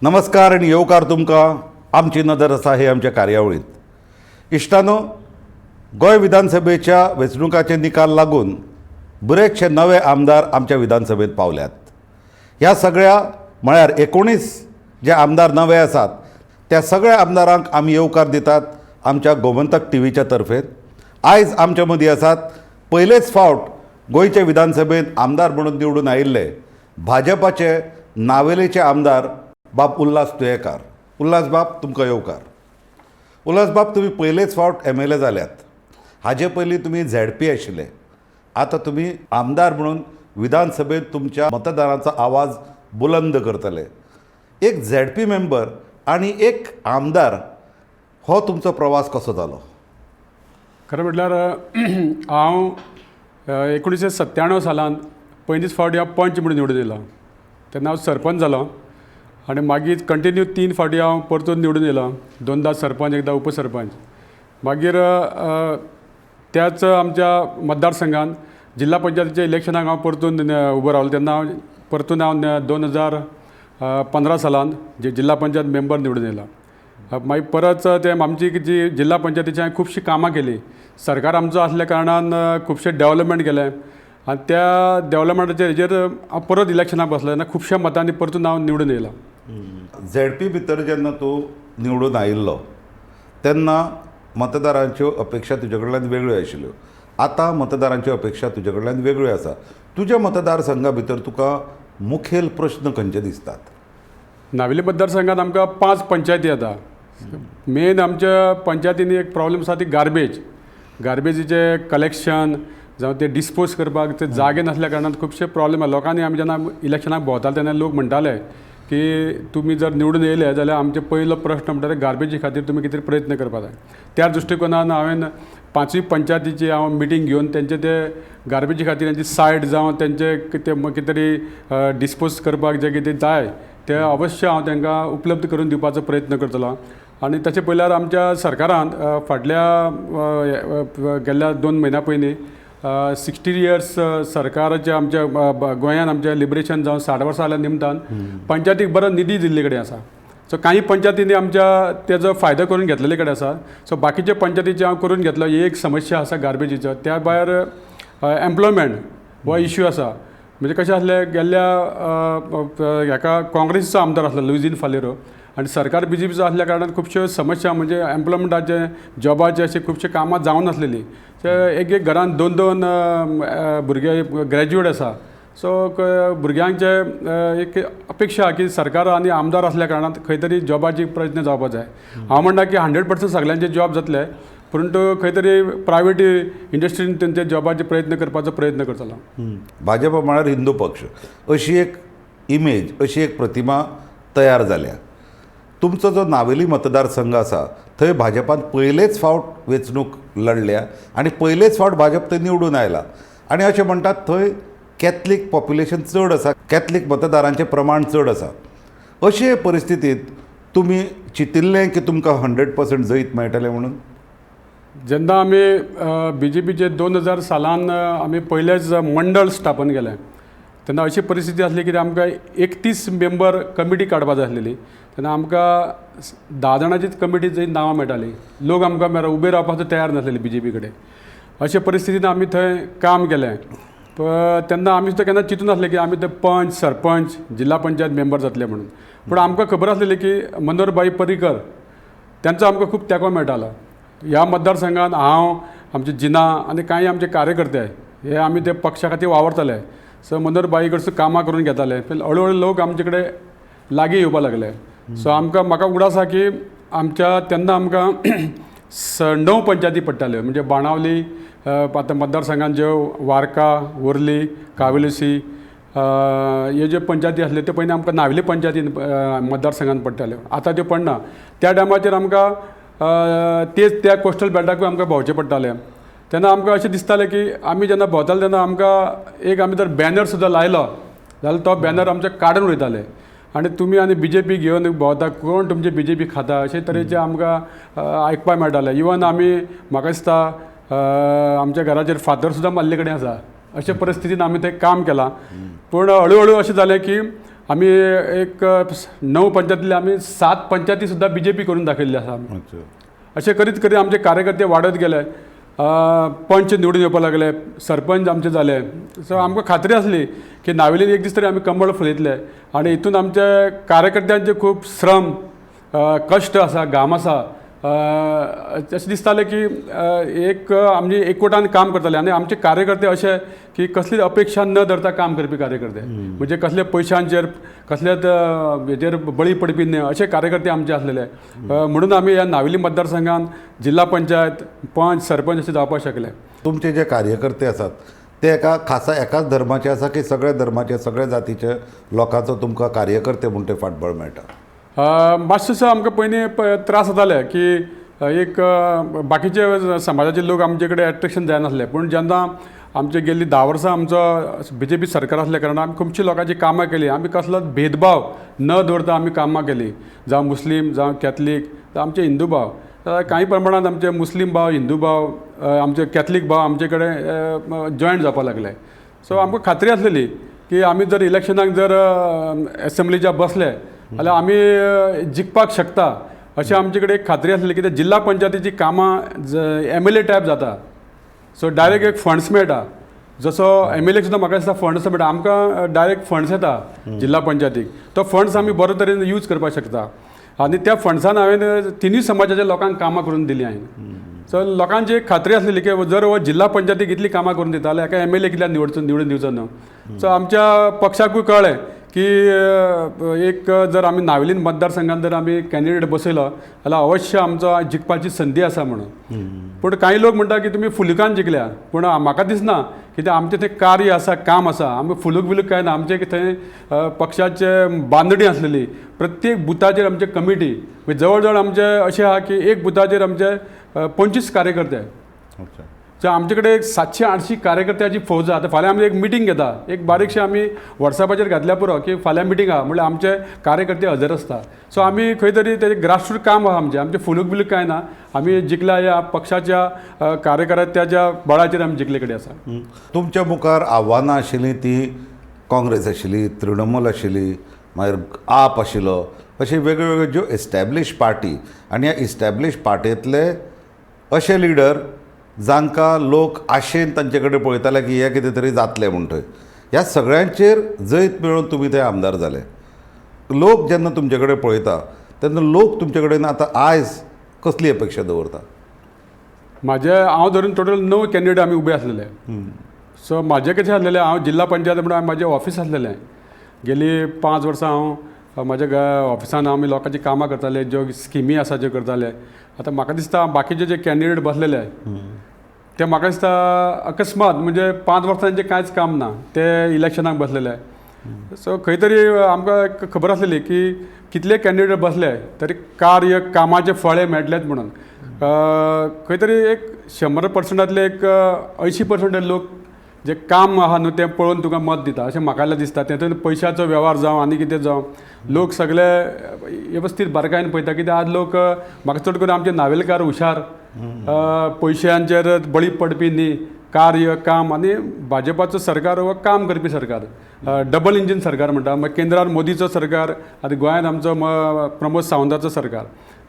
नमस्कार आनी येवकार तुमकां आमची नदर आसा हे आमच्या कार्यावळींत. इश्टानो, गोंय विधानसभेच्या वेंचणुकाचे निकाल लागून बरेचशे नवे आमदार आमच्या विधानसभेंत पावल्यात. ह्या सगळ्या म्हळ्यार 19 जे आमदार नवे आसात त्या सगळ्या आमदारांक आमी येवकार दितात आमच्या गोमंतक टीव्हीच्या तर्फेन. आयज आमच्या मदीं आसात पयलेच फावट गोंयच्या विधानसभेंत आमदार म्हणून निवडून आयिल्ले भाजपाचे नावेलेचे आमदार बाब उल्हास तुयेकार. उल्हास बाब, तुमकां येवकार. उल्हास बाब, तुमी पयलेच फावट एमएलए जाल्यात. हाजे पयलीं तुमी झेडपी आशिल्ले. आतां तुमी आमदार म्हणून विधानसभेंत तुमच्या मतदारांचो आवाज बुलंद करतले. एक झेडपी मेंबर आनी एक आमदार हो तुमचो प्रवास कसो जालो? खरें म्हटल्यार हांव 1997 सालान पयलीच फावटी हांव पंच म्हणून निवडून येयलो. तेन्ना हांव सरपंच जालो आनी मागीर कंटिन्यू 3 फावटी हांव परतून निवडून येयलो. 2दा सरपंच, 1दा उपसरपंच. मागीर त्याच आमच्या मतदारसंघान जिल्हा पंचायतीच्या इलेक्शनाक हांव परतून उबो रावलो. तेन्ना हांव परतून हांव 2015 सालान जिल्हा पंचायत मेंबर निवडून येयलो. मागीर परत ते आमची जी जिल्हा पंचायतीची हांवें खुबशीं कामां केलीं. सरकार आमचो आसल्या कारणान खुबशें डेवलपमेंट केलें आनी त्या डेवलपमेंटाचेर हेजेर हांव परत इलेक्शनाक बसलो तेन्ना खुबश्या मतांनी परतून हांव निवडून येयलो. झेडपी भितर जेन्ना तूं निवडून आयिल्लो तेन्ना मतदारांच्यो अपेक्षा तुजे कडल्यान वेगळ्यो आशिल्ल्यो. आतां मतदारांच्यो अपेक्षा तुजे कडल्यान वेगळ्यो आसा. तुज्या मतदारसंघा भितर तुका मुखेल प्रश्न खंयचे दिसतात? नावेली मतदारसंघात आमकां 5 पंचायती येता. मेन आमच्या पंचायतींनी एक प्रॉब्लम आसा ती गार्बेज. गार्बेजीचें कलेक्शन जावं ते डिस्पोज करपाक ते जागे नासल्या कारणान खुबशे प्रॉब्लम आसा. लोकांनी आमी जेन्ना इलेक्शनाक भोंवताले तेन्ना लोक म्हणटाले की तुमी जर निवडून येयले जाल्यार आमचे पयलो प्रश्न म्हणटा ते गार्बेजी खातीर तुमी कितें प्रयत्न करपाक जाय. त्या दृश्टिकोनान हांवें 5वी पंचायतीची हांव मिटींग घेवन तेंचे ते गार्बेजी खातीर तेंची सायट जावं तेंचे कितें कितें तरी डिस्पोज करपाक जें कितें जाय तें अवश्य हांव तांकां उपलब्ध करून दिवपाचो प्रयत्न करतलो. आनी तशें पळयल्यार आमच्या सरकारान फाटल्या गेल्ल्या 2 म्हयन्या पयलीं 60 इयर्स सरकाराचे आमच्या गोंयान आमच्या लिबरेशन जावन 60 वर्सां जाल्या निमतान पंचायतीक बरो निधी दिल्ले कडेन आसा. सो कांय पंचायतींनी आमच्या तेजो फायदो करून घेतलेले कडेन आसा. सो बाकीच्या पंचायतीचे हांव करून घेतलो. ही एक समस्या आसा गार्बेजीचो. त्या भायर एम्प्लॉयमेंट हो इश्यू आसा. म्हणजे कशें आसलें गेल्ल्या हेका काँग्रेसीचो आमदार आसलो लुईझीन फालेरो आनी सरकार बीजेपीचो आसल्या कारणान खुबश्यो समस्या म्हणजे एम्प्लॉयमेंटाचे जॉबाचे अशे खुबशे कामां जावनासलेलीं. सो एक एक घरान 2-2 भुरगे ग्रॅज्युएट आसा. सो भुरग्यांचे एक अपेक्षा की सरकार आनी आमदार आसल्या कारणान खंय तरी जॉबाची प्रयत्न जावपाक जाय. हांव म्हणटा की 100% सगल्यांचे जॉब जातले, परंतु खंय तरी प्रायवेट इंडस्ट्रीन तेंचे जॉबाचे प्रयत्न करपाचो प्रयत्न करतलो. भाजपा म्हळ्यार हिंदू पक्ष अशी एक इमेज, अशी एक प्रतिमा तयार जाल्या. तुमचो जो नावेली मतदारसंघ आसा थंय भाजपान पयलेच फावट वेंचणूक लढल्या आनी पयलेच फावट भाजप थंय निवडून आयला. आनी अशें म्हणटात थंय कॅथलीक पॉप्युलेशन चड आसा, कॅथलीक मतदारांचें प्रमाण चड आसा. अशे परिस्थितींत तुमी चिंतिल्लें की तुमकां 100% जैत मेळटलें म्हणून? जेन्ना आमी बीजेपीचे 2000 सालान आमी पयलेच मंडळ स्थापन केलें तेन्ना अशी परिस्थिती आसली की आमकां 31 मेंबर कमिटी काडपा जाय आसलेली. तेन्ना आमकां 10 जाणांचीच कमिटीची नांवां मेळटालीं. लोक आमकां उबे रावपाक तयार नासलेले बीजेपी कडेन. अशे परिस्थितीन आमी थंय काम केलें. तेन्ना आमी सुद्दां केन्ना चिंतून नासलें की आमी ते पंच, सरपंच, जिल्हा पंचायत मेंबर जातले म्हणून. पूण आमकां खबर आसलेली की मनोहर भाई पर्रीकर तेंचो आमकां खूब तेंको मेळटालो. ह्या मतदारसंघात हांव, आमचे जिना आनी कांय आमचे कार्यकर्ते हे आमी ते पक्षा खातीर वावरताले. सो मनोहर भाई कडसून कामां करून घेताले. हळू हळू लोक आमचे कडेन लागीं येवपाक लागले. सो आमकां म्हाका उगडास आसा की आमच्या तेन्ना आमकां 9 पंचायती पडटाल्यो. म्हणजे बाणावली आतां मतदारसंघान ज्यो वार्का, वर्ली, कावेलुसी ह्यो ज्यो पंचायती आसल्यो त्यो पयलीं आमकां नावेली पंचायतीन मतदारसंघान पडटाल्यो. आतां त्यो पडना. त्या टायमाचेर आमकां तेच त्या कोस्टल बेल्टाकूय आमकां भोंवचें पडटालें. तेन्ना आमकां अशें दिसतालें की आमी जेन्ना भोंवताले तेन्ना आमकां एक आमी जर बॅनर सुद्दां लायलो जाल्यार तो बॅनर आमचो काडून उडयताले आनी तुमी आनी बीजेपी घेवन भोंवता, कोण तुमचे बीजेपी खाता अशे तरेचे आमकां आयकपाक मेळटालें. इवन आमी म्हाका दिसता आमच्या घराचेर फातर सुद्दां मारले कडेन आसा. अशे परिस्थितीन आमी तें काम केलां. पूण हळू हळू अशें जालें की आमी एक 9 पंचायतीले आमी 7 पंचायती सुद्दां बीजेपी करून दाखयल्ली आसा. अशें करीत करीत आमचे कार्यकर्ते वाडत गेले, पंच निवडून येवपाक लागले, सरपंच आमचे जाले. सो आमकां खात्री आसली की नावेलीन एक दीस तरी आमी कमळ फुलयतले आनी हितून आमचे कार्यकर्त्यांचे खूब श्रम, कश्ट आसा, घाम आसा. अशें दिसतालें की एक आमचे एकवटान काम करताले आनी आमचे कार्यकर्ते अशे की कसलीच अपेक्षा न धरता काम करपी कार्यकर्ते, म्हणजे कसले पयशांचेर कसल्याच हेजेर बळी पडपी न्हय अशे कार्यकर्ते आमचे आसलेले. म्हणून आमी ह्या नावेली मतदारसंघान जिल्हा पंचायत, पंच, सरपंच अशें जावपाक शकले. तुमचे जे कार्यकर्ते आसात ते एका खासा एकाच धर्माचे आसा की सगळ्या धर्माचे, सगळ्या जातीचे लोकांचो तुमकां कार्यकर्ते म्हूण ते फाटबळ मेळटा? मातशें आमकां पयलीं त्रास जाताले की एक बाकीचे समाजाचे लोक आमचे कडेन एट्रेक्शन जायनासले, पूण जेन्ना आमचे गेल्ली 10 वर्सां आमचो बीजेपी सरकार आसल्या कारणान आमी खुबशीं लोकांची कामां केली. आमी कसलोच भेदभाव न दवरता आमी कामां केली, जावं मुस्लीम, जावं कॅथलीक, जावं आमचे हिंदू भाव. कांय प्रमाणांत आमचे मुस्लीम भाव, हिंदू भाव, आमचे कॅथलीक भाव आमचे कडेन जॉयन जावपाक लागले. सो आमकां खात्री आसलेली की आमी जर इलेक्शनाक जर एसेंब्लीच्या बसले जाल्यार आमी जिखपाक शकता अशें आमचे कडेन एक खात्री आसली. कित्याक जिल्हा पंचायतीची कामां एम एल ए टायप जाता, सो डायरेक्ट एक फंड्स मेळटा. जसो एम एल एक सुद्दां म्हाका दिसता फंड्स मेळटा, आमकां डायरेक्ट फंड्स येता जिल्हा पंचायतीक. तो फंड्स आमी बरो तरेन यूज करपाक शकता आनी त्या फंड्सान हांवें तिनूय समाजाच्या लोकांक कामां करून दिलीं हांवें. सो लोकांची एक खात्री आसलेली की जर हो जिल्हा पंचायतीक इतली कामां करून दिता जाल्यार एका एम एल ए कित्याक निवडून दिवचो न्हू. सो आमच्या पक्षाकूय कळ्ळें की एक जर आमी नावेलीन मतदारसंघात जर आमी कॅन्डिडेट बसयलो जाल्यार अवश्य आमचो जिखपाची संदी आसा म्हणून. पूण कांय लोक म्हणटा की तुमी फुलकान जिखल्या, पूण म्हाका दिसना कित्याक आमचें थंय कार्य आसा, काम आसा. आमी फुलूक बिलूक कांय ना, आमचें थंय पक्षाचे बांदणी आसलेली. प्रत्येक बुथाचेर आमचे कमिटी, म्हणजे जवळ जवळ आमचे अशें आहा की एक बुथाचेर आमचे 25 कार्यकर्ते. सो आमचे कडेन एक 700-800 कार्यकर्त्याची फौज आहा. आतां फाल्यां आमी एक मिटींग घेता, एक बारीकशें आमी वॉट्सॅपाचेर घातल्यार पुरो की फाल्यां मिटींग आहा म्हणल्यार आमचे कार्यकर्ते हजर आसता. सो आमी खंय तरी तेजें ग्रासरूट काम आहा आमचें, आमचें फुलूक बिलूक कांय ना. आमी जिखल्या ह्या पक्षाच्या कार्यकर्त्याच्या बळाचेर आमी जिखले कडेन आसा. तुमच्या मुखार आव्हानां आशिल्लीं ती काँग्रेस आशिल्ली, तृणमूल आशिल्ली, मागीर आप आशिल्लो, अशे वेगळे वेगळे ज्यो इस्टॅब्लिश पार्टी आनी ह्या इस्टॅब्लिश पार्टींतले अशे लिडर जांकां लोक आशेन तांचे कडेन पळयताले की हे कितें तरी जातलें म्हूण थंय, ह्या सगळ्यांचेर जैत मेळोवन तुमी थंय आमदार जाले. लोक जेन्ना तुमचे कडेन पळयता तेन्ना लोक तुमचे कडेन आतां आयज कसली अपेक्षा दवरता? म्हाजे हांव धरून टोटल 9 कॅन्डिडेट आमी उबे आसलेले. सो म्हाजें कशें आसलेलें, हांव जिल्हा पंचायत म्हणून म्हाजें ऑफीस आसलेलें. गेली 5 वर्सां हांव म्हाज्या ऑफिसान आमी लोकांची कामां करताले, ज्यो स्किमी आसा ज्यो करताले. आतां म्हाका दिसता बाकीचे जे कॅन्डिडेट बसलेले ते म्हाका दिसता अकस्मात म्हणजे 5 वर्सांचें कांयच काम ना, ते इलेक्शनाक बसलेले. सो खंय तरी आमकां एक खबर आसलेली की कितले कॅन्डिडेट बसले तरी कार्य कामाचे फळे मेळटलेच म्हणून. खंय तरी एक 100%तले एक 80% लोक जे काम आहा न्हू तें पळोवन तुका मत दिता अशें म्हाका दिसता. तेतून पयशाचो वेव्हार जावं आनी कितें जावं, लोक सगळे वेवस्थीत बारकायेन पळयता. कित्याक आज लोक म्हाका चड करून आमचे नावेलकार हुशार, पयशांचेर बळी पडपी न्ही, कार्य काम आनी भाजपाचो सरकार हो काम करपी सरकार, डबल इंजीन सरकार म्हणटा. मागीर केंद्रान मोदीचो सरकार आनी गोंयांत आमचो प्रमोद सावंताचो सरकार.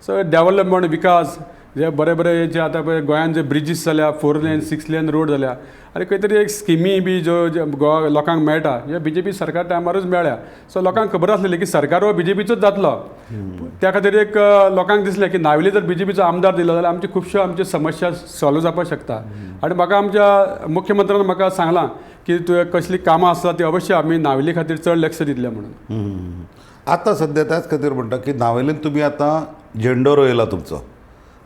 सो डेवलपमेंट, विकास जे बरे बरे जे आतां पळय गोंयांत जे ब्रिजीस जाल्या, 4 लेन 6 लेन रोड जाल्या आनी खंय तरी एक स्किमी बी ज्यो गोवा लोकांक मेळटा हे बीजेपी सरकार टायमारूच मेळ्ळ्या. सो लोकांक खबर आसलेली की सरकार हो बीजेपीचोच जातलो. त्या खातीर एक लोकांक दिसलें की नावेली जर बीजेपीचो आमदार दिलो जाल्यार आमची खुबश्यो आमच्यो समस्या सॉल्व जावपाक शकता. आनी म्हाका आमच्या मुख्यमंत्र्यान म्हाका सांगलां की तुवें कसलीं कामां आसता ती अवश्य आमी नावेली खातीर चड लक्ष दितले म्हणून. आतां सद्या त्याच खातीर म्हणटा की नावेलीन तुमी आतां झेंडो रोयला तुमचो,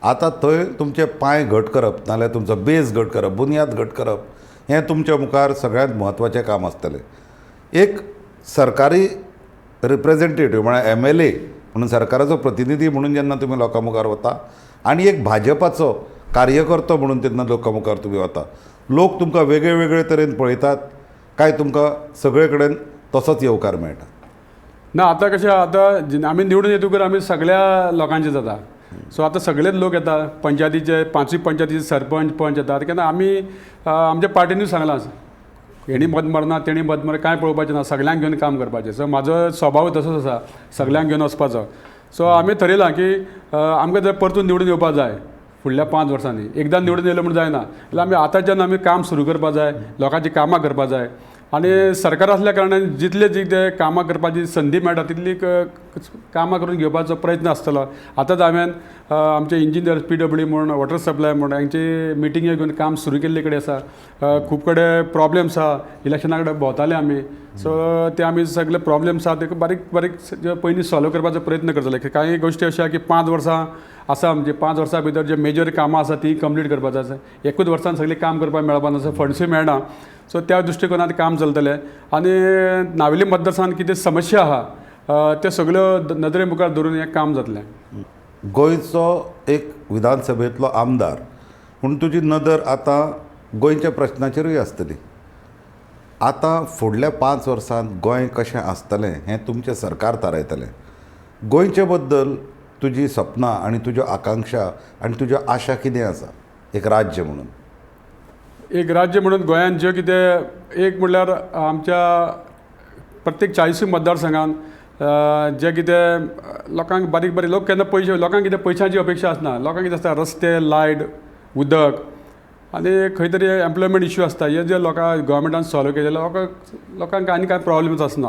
आतां थंय तुमचे पांय घट करप नाल्यार तुमचो बेज घट करप, बुन्याद घट करप हें तुमच्या मुखार सगळ्यांत म्हत्वाचें काम आसतलें. एक सरकारी रिप्रेजेंटेटीव म्हळ्यार एम एल ए म्हणून सरकाराचो प्रतिनिधी म्हणून जेन्ना तुमी लोकां मुखार वता आनी एक भाजपाचो कार्यकर्तो म्हणून तेन्ना लोकां मुखार तुमी वता, लोक तुमकां वेगळे वेगळे तरेन पळयतात काय तुमकां सगळे कडेन तसोच येवकार मेळटा? ना, आतां कशें, आतां आमी निवडून येतकूच आमी सगळ्या लोकांचे जाता. सो आतां सगळेच लोक येता, पंचायतीचे 5 पंचायतीचे सरपंच पंच येतात. केन्ना आमी आमच्या पार्टीनूय सांगलां हेणी मत मारना तेणी मत मारना कांय पळोवपाचें ना, सगल्यांक घेवन काम करपाचें. सो म्हाजो स्वभाव तसोच आसा, सगल्यांक घेवन वचपाचो. सो आमी थरयलां की आमकां जर परतून निवडून येवपाक जाय फुडल्या 5 वर्सांनी, एकदां निवडून येयलें म्हूण जायना, जाल्यार आमी आतांच्यान आमी काम सुरू करपाक जाय, लोकांची कामां करपाक जाय. आनी सरकार आसल्या कारणान जितले जितले कामां करपाची संदी मेळटा तितली कामां करून घेवपाचो प्रयत्न आसतलो. आतांच हांवें आमचे इंजिनियर PW म्हूण, वॉटर सप्लाय म्हूण हांची मिटिंगे घेवन काम सुरू केल्ले कडेन आसा. खूब कडेन प्रॉब्लम्स आसा, इलेक्शना कडेन भोंवताले आमी. सो ते आमी सगळे प्रॉब्लम्स आसा ते बारीक बारीक जे पयलीं सॉल्व करपाचो प्रयत्न करतले. कांय गोश्टी अश्यो आसा की 5 वर्सां आसा, म्हणजे 5 वर्सां भितर जे मेजर कामां आसा ती कंप्लीट करपाचो आसा. एकूच वर्सान सगळें काम करपाक मेळपा ना, फंड्सूय मेळना. सो त्या दृश्टिकोनान काम चलतलें. आनी नावेली मतदारसंघात कितें समस्या आहा त्यो सगळ्यो नदरे मुखार धरून हें काम जातलें. गोंयचो एक विधानसभेंतलो आमदार पूण तुजी नदर आतां गोंयच्या प्रश्नाचेरूय आसतली. आतां फुडल्या 5 वर्सांत गोंय कशें आसतलें हें तुमचें सरकार थारायतलें. गोंयचे बद्दल तुजी सपनां आनी तुज्यो आकांक्षा आनी तुज्यो आशा कितें आसा एक राज्य म्हणून? एक राज्य म्हणून गोंयांत ज्यो कितें एक म्हणल्यार आमच्या प्रत्येक 40 मतदारसंघान जे कितें लोकांक बारीक बारीक लोक केन्ना पयशे, लोकांक कितें पयशांची अपेक्षा आसना, लोकांक कितें आसता रस्ते, लायट, उदक आनी खंय तरी एम्प्लॉयमेंट इश्यू आसता. हे जे लोकांक गव्हर्मेंटान सॉल्व केले जाल्यार लोकांक आनी कांय प्रॉब्लम्स आसना.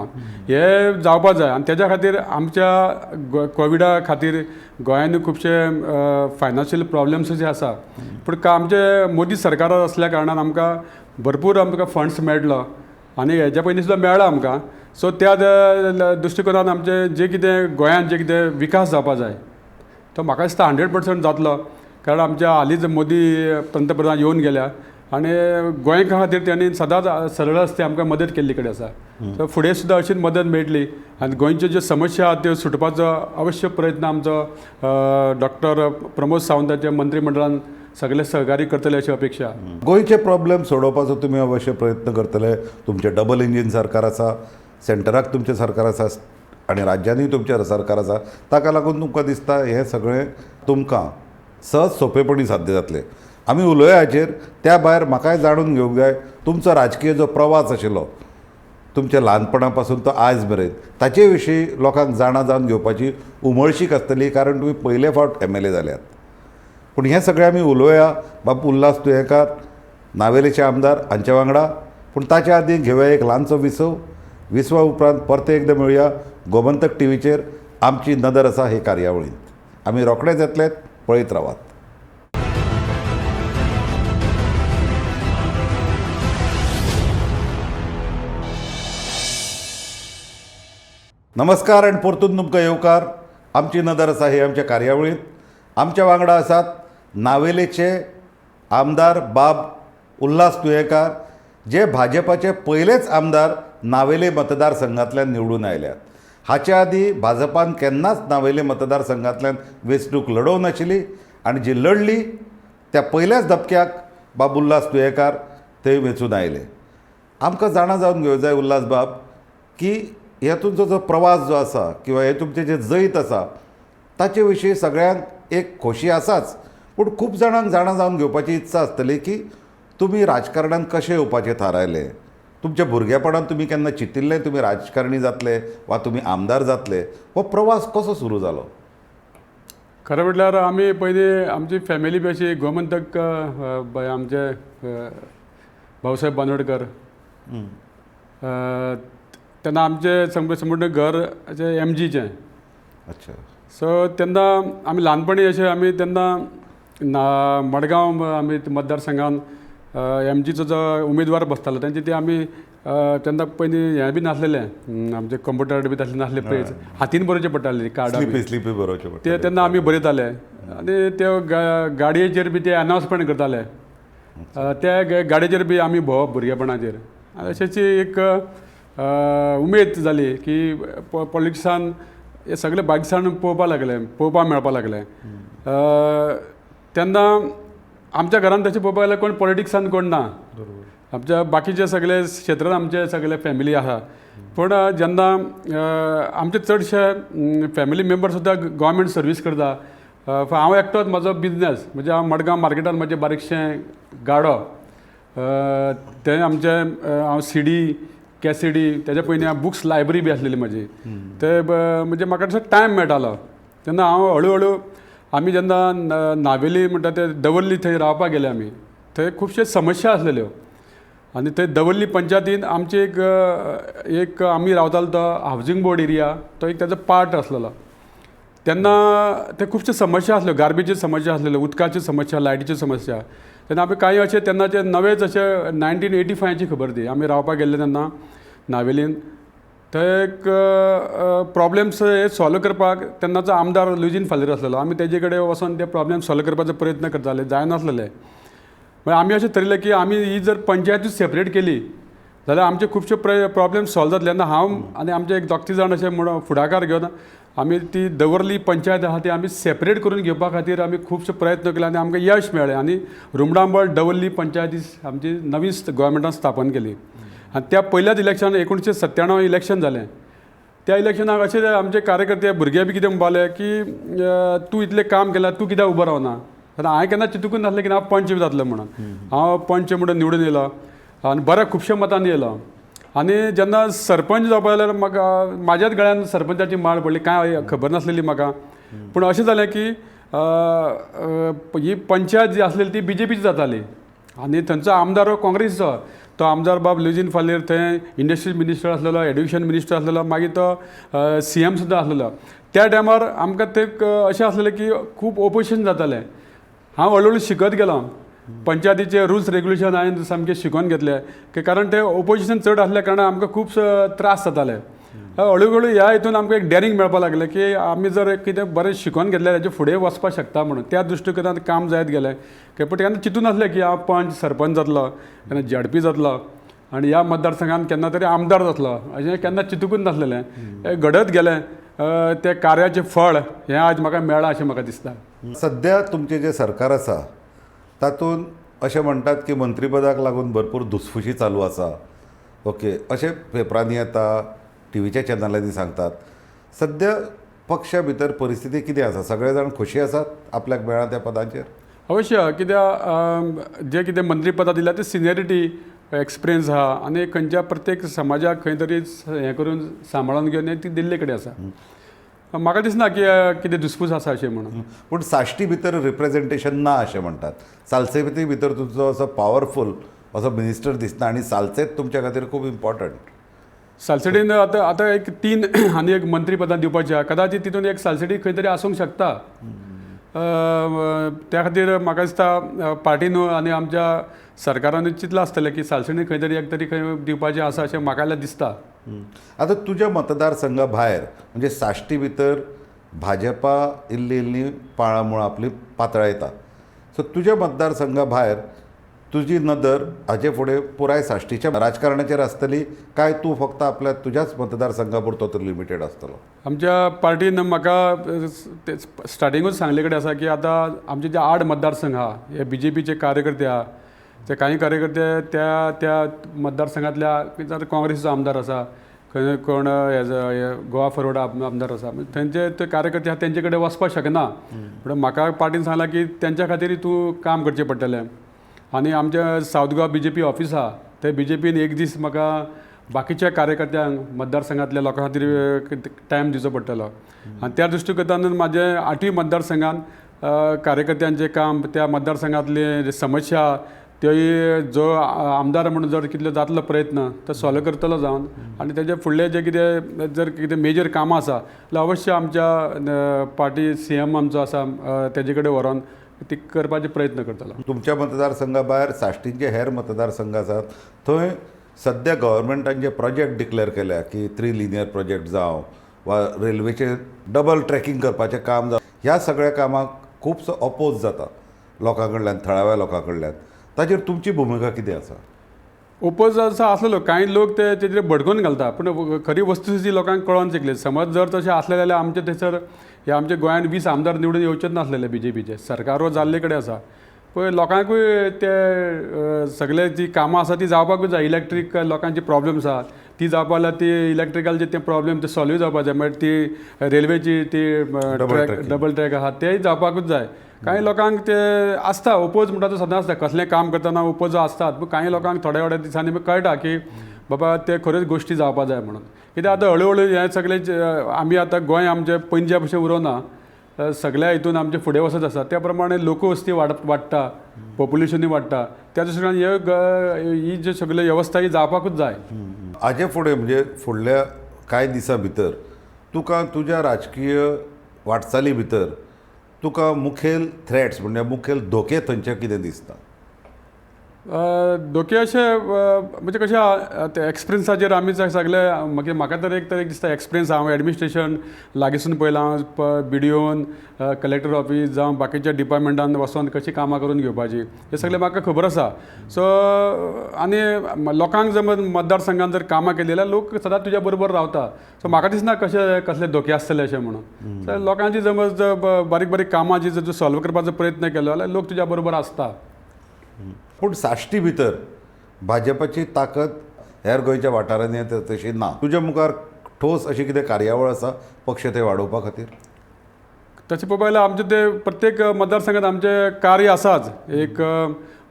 हे जावपा जाय. आनी तेज्या खातीर आमच्या कोविडा खातीर गोंयांनी खुबशे फायनान्शियल प्रॉब्लम्स जे आसा, पूण आमचे मोदी सरकार आसल्या कारणान आमकां भरपूर आमकां फंड्स मेळटलो आनी हेज्या पयलीं सुद्दां मेळ्ळा आमकां. सो त्या दृश्टिकोनान आमचे जे कितें गोंयांत जे कितें विकास जावपा जाय तो म्हाका दिसता 100% जातलो. कारण आमच्या हालींच मोदी पंतप्रधान येवन गेल्या आनी गोंयकारा खातीर त्यांनी सदांच सरळ रस्ते आमकां मदत केल्ली कडेन आसा. सो फुडें सुद्दां अशीच मदत मेळटली आनी गोंयच्यो ज्यो समस्या आहा त्यो सुटपाचो अवश्य प्रयत्न आमचो डॉक्टर प्रमोद सावंताच्या मंत्रीमंडळान सगळे सहकार्य करतले अशी अपेक्षा. गोंयचे प्रॉब्लेम सोडोवपाचो तुमी अवश्य प्रयत्न करतले. तुमचें डबल इंजीन सरकार आसा, सेंटराक तुमचें सरकार आसा आनी राज्यांनीय तुमचें सरकार आसा. ताका लागून तुमकां दिसता हें सगळें तुमकां सहज सोंपेपणी साध्य जातलें. आमी उलोवया हाचेर. त्या भायर म्हाकाय जाणून घेवंक जाय तुमचो राजकीय जो प्रवास आशिल्लो तुमच्या ल्हानपणा पासून तो आयज मेरेन, ताचे विशीं लोकांक जाणा जावन घेवपाची उमळशीक आसतली, कारण तुमी पयले फावट MLA जाल्यात. पूण हें सगळें आमी उलोवया बाब उल्हास तुयेंकार, नावेलेचे आमदार हांच्या वांगडा. पूण ताच्या आदीं घेवया एक ल्हानसो विसव. विसवा उपरांत परते एकदां मेळुया गोमंतक टीव्हीचेर आमची नदर आसा हे कार्यावळींत. आमी रोखडेच येतले, पळयत रावात. नमस्कार आनी परतून तुमकां येवकार. आमची नदर आसा हे आमच्या कार्यावळींत. आमच्या वांगडा आसात नावेलेचे आमदार बाब उल्हास तुयेंकार, जे भाजपाचे पयलेच आमदार नावेले मतदारसंघांतल्यान निवडून आयल्यात. हाच्या आदीं भाजपान केन्नाच नावेले मतदारसंघांतल्यान वेंचणूक लडोवंक नाशिल्ली आनी जी लडली त्या पयल्याच धपक्याक बाब उल्हास तुयेंकार थंय वेंचून आयले. आमकां जाणा जावन घेवंक जाय उल्हास बाब की हे तुमचो जो प्रवास जो आसा किंवा हे तुमचें जें जैत आसा ताचे विशीं सगळ्यांक एक खोशी आसाच, पूण खूब जाणांक जाणा जावन घेवपाची इत्सा आसतली की तुमी राजकारणांत कशें येवपाचें थारायलें. तुमच्या भुरगेपणांत तुमी केन्ना चिंतिल्लें तुमी राजकारणी जातले वा तुमी आमदार जातले? हो प्रवास कसो सुरू जालो? खरें म्हटल्यार आमी पयलीं आमची फॅमिली बी अशी गोमंतक आमचे भाऊसाहेब बांदोडकर, तेन्ना आमचें संपूर्ण घर अशें MGचें. अच्छा. सो तेन्ना आमी ल्हानपणी अशें आमी तेन्ना मडगांव आमी मतदारसंघान MGचो जो उमेदवार बसतालो तेंचे ते आमी तेन्ना पयलीं हें बी नासलेलें, आमचे कंप्युटर बी तसलें नासलें, पळय हातीन बरोवचें पडटालें कार्डां स्लिपी बरोवचें ते तेन्ना आमी बरयताले आनी त्यो गाडयेचेर बी ते अनावन्समेंट करताले, त्या गाडयेचेर बी आमी भोंवप भुरगेपणाचेर. आनी अशेंच एक उमेद जाली की पॉलिटिक्सान हे सगळे बारीकसाण पळोवपाक लागले, पळोवपाक मेळपाक लागलें. तेन्ना आमच्या घरान तशें पळोवपाक गेल्यार कोण पॉलिटिक्सान कोण ना, आमच्या बाकीचे सगळे क्षेत्रान आमचे सगळे फॅमिली आसा. पूण जेन्ना आमचे चडशे फॅमिली मेंबर सुद्दां गव्हर्मेंट सर्वीस करता, हांव एकटोच म्हजो बिजनेस म्हणजे हांव मडगांव मार्केटान म्हजें बारीकशें गाडो तें आमचें हांव सीडी कॅसिडी तेज्या पयलीं हांव बुक्स लायब्ररी बी आसलेली म्हजी. ते म्हणजे म्हाका तसो टायम मेळटालो तेन्ना हांव हळू हळू आमी जेन्ना नावेली म्हणटा ते दवर्ली थंय रावपाक गेले आमी, थंय खुबश्यो समस्या आसलेल्यो आनी थंय दवर्ली पंचायतीन आमची एक एक आमी रावतालो तो हावजींग बोर्ड एरिया तो एक ताजो पार्ट आसलेलो. तेन्ना ते खुबश्यो समस्या आसल्यो, गार्बेजची समस्या आसलेल्यो, उदकाची समस्या, लायटीची समस्या. तेन्ना आमी कांय अशें तेन्नाचे नवेच अशें 1985ची खबर ती, आमी रावपाक गेल्ले तेन्ना नावेलीन. थंय एक प्रोब्लेम्स हे सॉल्व करपाक तेन्नाचो आमदार लुईझीन फालेर आसलेलो. आमी तेजे कडेन वचोन ते प्रोब्लेम सॉल्व करपाचो प्रयत्न करताले, जायनासलेले. मागीर आमी अशें थरयलें की आमी ही जर पंचायतूच सेपरेट केली जाल्यार आमचे खुबशे प्रोब्लेम सॉल्व जातले. तेन्ना हांव आनी आमचे एक दोग तीग जाण अशें म्हूण फुडाकार घेवन आमी ती दवर्ली पंचायत आहा ती आमी सेपरेट करून घेवपा खातीर आमी खुबशे प्रयत्न केले आनी आमकां यश मेळ्ळें आनी रुमडांबळ दवर्ली पंचायत आमची नवी गोवोरमेंटान स्थापन केली. आनी त्या पयल्याच इलेक्शन 1997 इलेक्शन जालें. त्या इलेक्शनाक अशें आमचे कार्यकर्ते भुरगे बी कितें म्हणपाले की तूं इतलें काम केलां, तूं कित्याक उबो रावना. आतां हांवें केन्ना चिंतूकच नासलें की हांव पंच बी जातलो म्हणून. हांव पंच म्हणून निवडून येयलो आनी बऱ्या खुबश्या मतांनी येयलो. आनी जेन्ना सरपंच जावपा जाल्यार म्हाका म्हाज्याच गळ्यान सरपंचाची माळ पडली, कांय खबर नासलेली म्हाका. पूण अशें जालें की ही पंचायत जी आसलेली ती बीजेपीची जाताली आनी थंयचो आमदार हो काँग्रेसीचो. तो आमदार बाब लुईझीन फालेर थंय इंडस्ट्रीज मिनिस्टर आसलेलो, एड्युकेशन मिनिस्टर आसलेलो, मागीर तो सीएम सुद्दां आसलेलो. त्या टायमार आमकां ते अशें आसलेलें की खूब ओपोजिशन जातालें. हांव हळू हळू शिकत गेलो, पंचायतीचे रुल्स रेगुलेशन हांवें सामकें शिकोवन घेतले की कारण ते ओपोजिशन चड आसल्या कारणान आमकां खूब त्रास जाताले. हळू हळू ह्या हितून आमकां एक डेरींग मेळपाक लागलें की आमी जर कितें बरें शिकोवन घेतलें ताचे फुडें वचपाक शकता म्हणून. त्या दृश्टिकोनान काम जायत गेलें की पूण केन्ना चिंतून नासलें की हांव पंच सरपंच जातलो, केन्ना झेडपी जातलो आनी ह्या मतदारसंघान केन्ना तरी आमदार जातलो अशें केन्ना चिंतूकच नासलेलें. घडत गेलें, तें कार्याचें फळ हें आज म्हाका मेळ्ळां अशें म्हाका दिसता. सद्या तुमचें जें सरकार आसा तातूंत अशें म्हणटात की मंत्रीपदाक लागून भरपूर धुसफुशी चालू आसा, ओके, अशें पेपरांनी येता, टिवीच्या चॅनलांनी सांगतात. सद्या पक्षा भितर परिस्थिती कितें आसा? सगळे जाण खोशी आसात आपल्याक मेळ्ळा त्या पदांचेर? अवश्य, कित्याक जे कितें मंत्रीपदां दिल्या ते सिनियरिटी एक्सपिरियन्स आहा आनी खंयच्या प्रत्येक समाजाक खंय तरी हें करून सांबाळून घेवन ती दिल्ले कडेन आसा. म्हाका दिसना की कितें दुसपूस आसा अशें म्हणून. पूण साश्टी भितर रिप्रेजेंटेशन ना अशें म्हणटात. सालसेती भितर तुमचो असो पावरफूल असो मिनिस्टर दिसना आनी सालसेत तुमच्या खातीर खूब इम्पॉर्टंट. सालसेटीन आतां आतां एक 3 आनी एक मंत्रीपदां दिवपाची आहा, कदाचित तितून एक सालसेटी खंय तरी आसूंक शकता. त्या खातीर म्हाका दिसता पार्टीन आनी आमच्या सरकारानूय चिंतलां आसतलें की सालसेटी खंय तरी एक तरी खंय दिवपाचें आसा अशें म्हाका जाल्यार दिसता. आतां तुज्या मतदारसंघा भायर म्हणजे साश्टी भितर भाजपा इल्ली इल्ली पाळां मुळां आपली पातळायता, सो तुज्या मतदारसंघा भायर तुजी नदर हाजे फुडें पुराय साश्टीच्या राजकारणाचेर आसतली काय तूं फक्त आपल्या तुज्याच मतदारसंघा पुरतो तूं लिमिटेड आसतलो? आमच्या पार्टीन म्हाका ते स्टार्टिंगूच सांगले कडेन आसा की आतां आमचे जे 8 मतदारसंघ आहा हे बीजेपीचे कार्यकर्ते आहा, ते कांय कार्यकर्ते त्या त्या मतदारसंघांतल्या काँग्रेसीचो आमदार आसा, खंय कोण गोवा फॉरवर्ड आमदार आसा, थंयचे ते कार्यकर्ते आहा तेंचे कडेन वचपाक शकना. पूण म्हाका पार्टीन सांगलां की तेंच्या खातीर तूं काम करचें पडटलें. आनी आमच्या सावथ गोवा बीजेपी ऑफिस आहा थंय बीजेपीन एक दीस म्हाका बाकीच्या कार्यकर्त्यांक मतदारसंघांतल्या लोकां खातीर टायम दिवचो पडटलो. आनी त्या दृश्टिकोनान म्हाजें 8वी मतदारसंघान कार्यकर्त्यांचें काम, त्या मतदारसंघांतली समस्या त्योय जो आमदार म्हणून जर कितलो जातलो प्रयत्न तो सॉल्व करतलो जावन आनी तेजे फुडले जे कितें जर कितें मेजर कामां आसा जाल्यार अवश्य आमच्या पार्टी सीएम आमचो आसा तेजे कडेन व्हरोन ती करपाचे प्रयत्न करतलो. तुमच्या मतदारसंघा भायर साश्टींचे हेर मतदारसंघ आसात थंय सद्या गव्हर्मेंटान जे प्रोजेक्ट डिक्लेअर केल्या की 3 लिनियर प्रोजेक्ट जावं वा रेल्वेचें डबल ट्रॅकिंग करपाचें काम जावं, ह्या सगळ्या कामाक खुबसो अपोज जाता लोकां कडल्यान, थळाव्या लोकां कडल्यान. ताचेर तुमची भुमिका कितें आसा? ओपोज असो आसलेलो, कांय लोक ते तेजेर भडकून घालता, पूण खरी वस्तुस्थिती लोकांक कळोन शिकली. समज जर तशें आसलें जाल्यार आमचे थंयसर हे आमच्या गोंयांत 20 आमदार निवडून येवचेच नासलेले बीजेपीचे, सरकार जाल्ले कडेन आसा. पळय लोकांकूय ते सगळे जी कामां आसा ती जावपाकूच जाय. इलेक्ट्रीक लोकांची प्रॉब्लम्स आसा ती जावपा जाल्यार ती इलेक्ट्रिकलचे ते प्रॉब्लेम ते सॉल्व जावपा जाय. मागीर ती रेल्वेची ती ट्रॅक, डबल ट्रॅक आहा, तेय जावपाकूच जाय. कांय लोकांक ते आसता ओपोज म्हणटा तो सदांच आसता, कसलें काम करतना ओपोज आसतात. पूण कांय लोकांक थोड्या थोड्या दिसांनी कळटा की बाबा ते खऱ्योच गोश्टी जावपा जाय म्हणून. कित्याक आतां हळू हळू हें सगळें आमी आतां गोंय आमचें पणजे भशेन उरोना, सगळ्या हितून आमचे फुडें वचत आसा. त्या प्रमाणे लोकवस्ती वाडटा, पॉप्युलेशनूय वाडटा. त्या दृश्टीन ही जी सगळी वेवस्था ही जावपाकूच जाय. हाजे फुडें म्हणजे फुडल्या कांय दिसां भितर तुका तुज्या राजकीय वाटचाली भितर तुका मुखेल थ्रेट्स म्हणजे मुखेल धोके थंयचे कितें दिसता? धोके अशे म्हणजे कशें ते एक्सपिरियन्साचेर आमी सगळे मागीर म्हाका तर एक तर एक दिसता एक्सपिरियन्स. हांव एडमिनिस्ट्रेशन लागींसून पळयलां, बी डी ओन, कलेक्टर ऑफीस जावं बाकीच्या डिपार्टमेंटान वचोन कशीं कामां करून घेवपाची हें सगळें म्हाका खबर आसा. सो आनी लोकांक जर मतदारसंघान जर कामां केली जाल्यार लोक सदांच तुज्या बरोबर रावता. सो म्हाका दिसना कशें कसले धोके आसतले अशें म्हणून. सो लोकांची समज बारीक बारीक कामां जी जर सॉल्व करपाचो प्रयत्न केलो जाल्यार लोक तुज्या बरोबर आसता. पूण साश्टी भितर भाजपाची ताकद हेर गोंयच्या वाठारांनी तशी ना. तुज्या मुखार ठोस अशी कितें कार्यावळ आसा पक्ष ते वाडोवपा खातीर? तशें पळोवपाक गेल्यार आमचें ते प्रत्येक मतदारसंघात आमचें कार्य आसाच. एक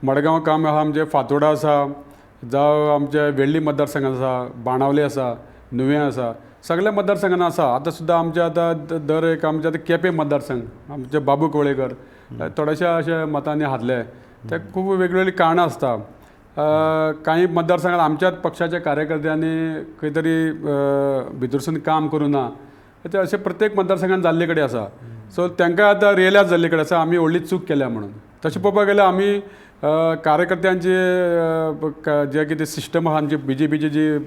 मडगांव काम आसा आमचें, फातोर्डा आसा, जावं आमचें वेळ्ळी मतदारसंघात आसा, बाणावले आसा, नुवें आसा, सगळ्या मतदारसंघान आसा. आतां सुद्दां आमचें आतां दर एक आमचें आतां केपें मतदारसंघ आमचे बाबू कवळेकर थोड्याशा अशा मतांनी हारले. ते खूब वेगवेगळीं कारणां आसता. कांय मतदारसंघात आमच्याच पक्षाच्या कार्यकर्त्यांनी खंय तरी भितरसून काम करूं ना, ते अशें प्रत्येक मतदारसंघात जाल्ले कडेन आसा. सो तांकां आतां रियलायज जाल्ले कडेन आसा आमी व्हडली चूक केल्या म्हणून. तशें पळोवपाक गेल्यार आमी कार्यकर्त्यांचे जे कितें सिस्टम आसा, आमची बी जे पीची जी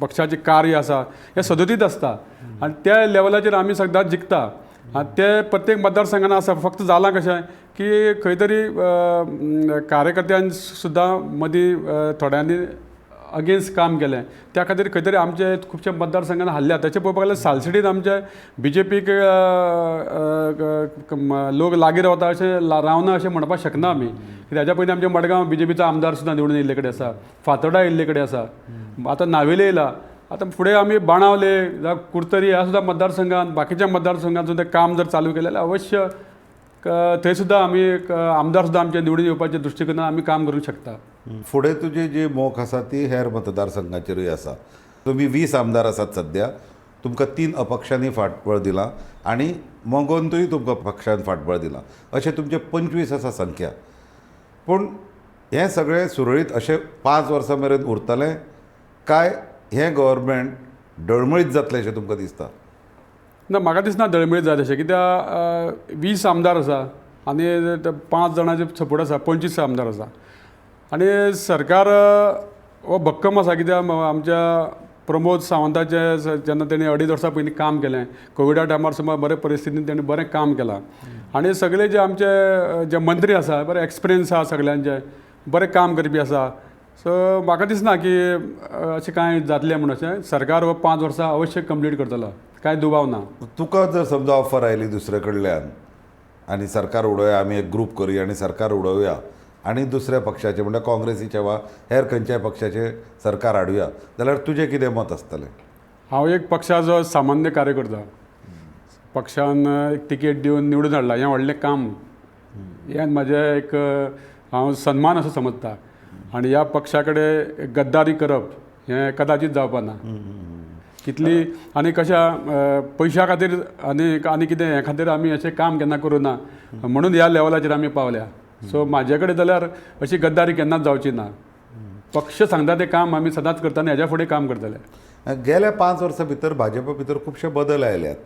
पक्षाचें कार्य आसा हें सदतीत आसता आनी त्या लेवलाचेर आमी सदांच जिखता. आनी ते प्रत्येक मतदारसंघान आसा. फक्त जालां कशें की खंय तरी कार्यकर्त्यान सुद्दां मदीं थोड्यांनी अगेन्स्ट काम केलें, त्या खातीर खंय तरी आमचे खुबशे मतदारसंघान हारल्या. तशें पळोवपाक गेल्यार सालसिटीन आमचे बी जे पीक लोक लागीं रावता अशें रावना अशें म्हणपाक शकना आमी. कित्याक हाज्या पयलीं आमचे मडगांव बी जे पीचो आमदार सुद्दां निवडून येयल्ले कडेन आसा, फातोर्डा येयल्ले कडेन आसा, आतां नावेले येयला. आतां फुडें आमी बाणावले जावं कुडतरी ह्या सुद्दां मतदारसंघान बाकीच्या मतदारसंघान सुद्दां काम जर चालू केलें जाल्यार अवश्य थंय सुद्दां आमी आमदार सुद्दां आमचे निवडून येवपाच्या दृश्टिकोनान आमी काम करूंक शकता. फुडें तुजी जी मोख आसा ती हेर मतदारसंघाचेरूय आसा. तुमी 20 आमदार आसात सद्या, तुमकां 3 अपक्षांनी फाटबळ दिलां आनी मगोंतूय तुमकां पक्षान फाटबळ दिलां, अशें तुमचें 25 आसा संख्या. पूण हें सगळें सुरळीत अशें 5 वर्सां मेरेन उरतलें काय हें गव्हर्मेंट डळमळीत जातलें अशें तुमकां दिसता? ना, म्हाका दिसना डळमळीत जाता अशें. कित्याक 20 आमदार आसा आनी 5 जाणांचे सपोर्ट आसा, 25 आमदार आसा आनी सरकार हो भक्कम आसा. कित्याक आमच्या प्रमोद सावंताचे जेन्ना तेणी 2.5 वर्सां पयलीं काम केलें, कोविडा टायमार सुमार बरे परिस्थितीन तेणी बरें काम केलां आनी सगळे जे आमचे जे मंत्री आसा बरे एक्सपिरियन्स आसा, सगळ्यांचे बरें काम करपी आसा. सो म्हाका दिसना की अशें कांय जातलें म्हूण. अशें सरकार हो 5 वर्सां अवश्य कंप्लीट करतलो, कांय दुबाव ना. तुका जर समजा ऑफर आयली दुसरे कडल्यान आनी सरकार उडोवया, आमी एक ग्रूप करुया आनी सरकार उडोवया आनी दुसऱ्या पक्षाचे म्हणल्यार काँग्रेसीचे वा हेर खंयच्याय पक्षाचे सरकार हाडुया, जाल्यार तुजें कितें मत आसतलें? हांव एक पक्षाचो सामान्य कार्यकर्ता. पक्षान एक तिकेट दिवन निवडून हाडला, हें व्हडलें काम, हें म्हाजें एक हांव सन्मान असो समजता. आनी ह्या पक्षा कडेन गद्दारी करप हें कदाचीत जावपा ना. कितली आनी कशा पयशा खातीर आनी आनी कितें हे खातीर आमी अशें काम केन्ना करूं ना म्हणून ह्या लेवलाचेर आमी पावल्या. सो म्हाजे कडेन जाल्यार अशी गद्दारी केन्नाच जावची ना. पक्ष सांगता तें काम आमी सदांच करता आनी हेज्या फुडें काम करतले. गेल्या 5 वर्सां भितर भाजपा भितर खुबशे बदल आयल्यात.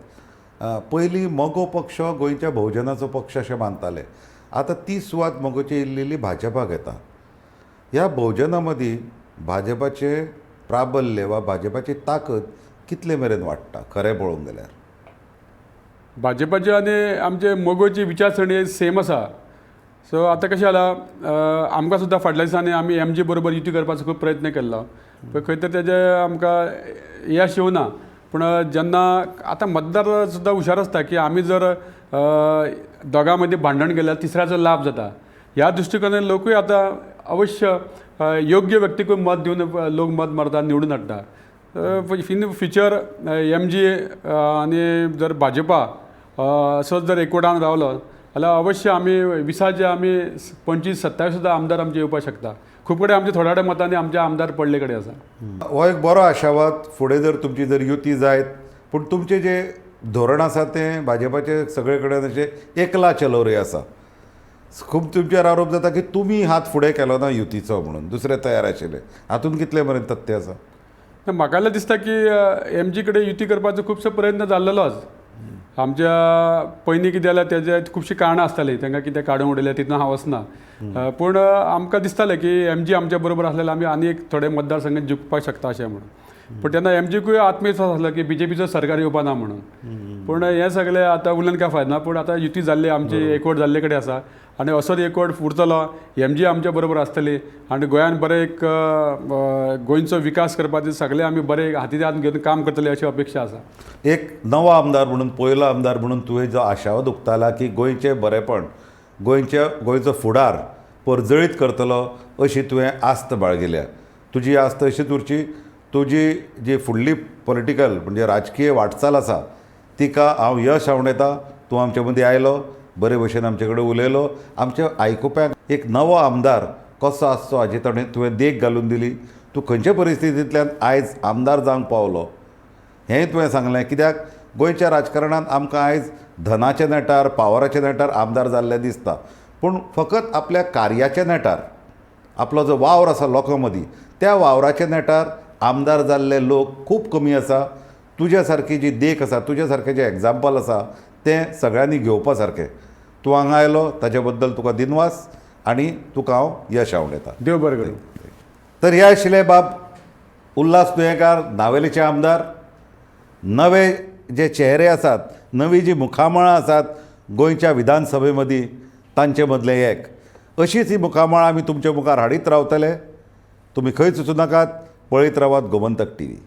पयलीं मगो पक्ष गोंयच्या भोवजनाचो पक्ष अशें मानताले, आतां ती सुवात मगोची इल्ली भाजपाक येता. ह्या भोवजना मदीं भाजपाचें प्राबल्य वा भाजपाची ताकद कितले मेरेन वाडटा खरें पळोवंक गेल्यार? भाजपाची आनी आमचे मगोची विचारसरणी सेम आसा. सो आतां कशें जालां, आमकां सुद्दां फाटल्या दिसांनी आमी एम जी बरोबर युती करपाचो खूब प्रयत्न केल्लो, पूण खंय तरी तेजें आमकां यश येवना. पूण जेन्ना आतां मतदार सुद्दां हुशार आसता की आमी जर दोगां मदीं भांडण केल्यार तिसऱ्याचो लाभ जाता. ह्या दृश्टिकोनान लोकूय आतां अवश्य योग्य व्यक्तीकूय मत दिवन लोक मत मारता, निवडून हाडटा. इन फ्युचर एमजी आनी जर भाजपा असोच जर एकवटान रावलो जाल्यार अवश्य आमी 20चे आमी 25-27 सुद्दां आमदार आमचे येवपाक शकता. खूब कडेन आमचे थोड्या थोड्या मतांनी आमचे आमदार पडले कडेन आसा. हो एक बरो आशावाद. फुडें जर तुमची जर युती जायत, पूण तुमचें जें धोरण आसा तें भाजपाचें सगळे कडेन अशें एकला चलो रे आसा. खूब तुमचेर आरोप जाता की तुमी हात फुडें केलो ना युतीचो म्हणून, दुसरे तयार आशिल्ले. हातूंत कितले मेरेन तथ्य आसा? म्हाका जाल्यार दिसता की एमजी कडेन युती करपाचो खुबसो प्रयत्न जाल्लेलोच. आमच्या पयलीं कितें जाल्यार तेजे खुबशीं कारणां आसतालीं, तांकां कितें काडून उडयलें तितून हांव वचना. पूण आमकां दिसतालें की एमजी आमच्या बरोबर आसलें आमी आनी एक थोडे मतदारसंघ जिखपाक शकता अशें म्हणून. पूण तेन्ना एमजीकूय आत्मविस्वास आसलो की बीजेपीचो सरकार येवपा ना म्हणून. पूण हें सगळें आतां उलोवन काय फायदा ना. पूण आतां युती जाल्ली आमची एकवट जाल्ले कडेन आसा आनी असोच एकवट उरतलो. एमजी आमच्या बरोबर आसतली आनी गोंयान बरें एक गोंयचो विकास करपाचे सगळे आमी बरे हाती हात घेवन काम करतले अशी अपेक्षा आसा. एक नवो आमदार म्हणून, पयलो आमदार म्हणून तुवें जो आशावाद उक्तायला की गोंयचें बरेपण, गोंयचो फुडार परजळीत करतलो अशी तुवें आस्त बाळगिल्या. तुजी आस्त अशीच उरची. तुजी जी फुडली पॉलिटिकल म्हणजे राजकीय वाटचाल आसा तिका हांव यश आंवडेता. तूं आमचे मदीं आयलो, बरे भशेन आमचे कडेन उलयलो. आमच्या आयकुप्यांक एक नवो आमदार कसो आसचो हाची ताणें तुवें देख घालून दिली. तूं खंयचे परिस्थितींतल्यान आयज आमदार जावंक पावलो हेंय तुवें सांगलें. कित्याक गोंयच्या राजकारणांत आमकां आयज धनाच्या नेटार, पावराच्या नेटार आमदार जाल्ले दिसता, पूण फकत आपल्या कार्याच्या नेटार, आपलो जो वावर आसा लोकां मदीं त्या वावराच्या नेटार आमदार जाल्ले लोक खूब कमी आसा. तुज्या सारकी जी देख आसा, तुज्या सारकें जें एग्जाम्पल आसा तें सगळ्यांनी घेवपा सारकें. तूं हांगा आयलो ताजे बद्दल तुका दिनवास आनी तुका हांव यश आंवडेता. देव बरें करूं. तर हे आशिल्ले बाब उल्हास तुयेंकार, नावेलीचे आमदार. नवे जे चेहरे आसात, नवी जी मुखामळां आसात गोंयच्या विधानसभे मदीं तांचे मदलें एक. अशीच ही मुखामळां आमी तुमचे मुखार हाडीत रावतले. तुमी खंयच वचूं नाकात, पळयत रावात गोमंतक टीव्ही.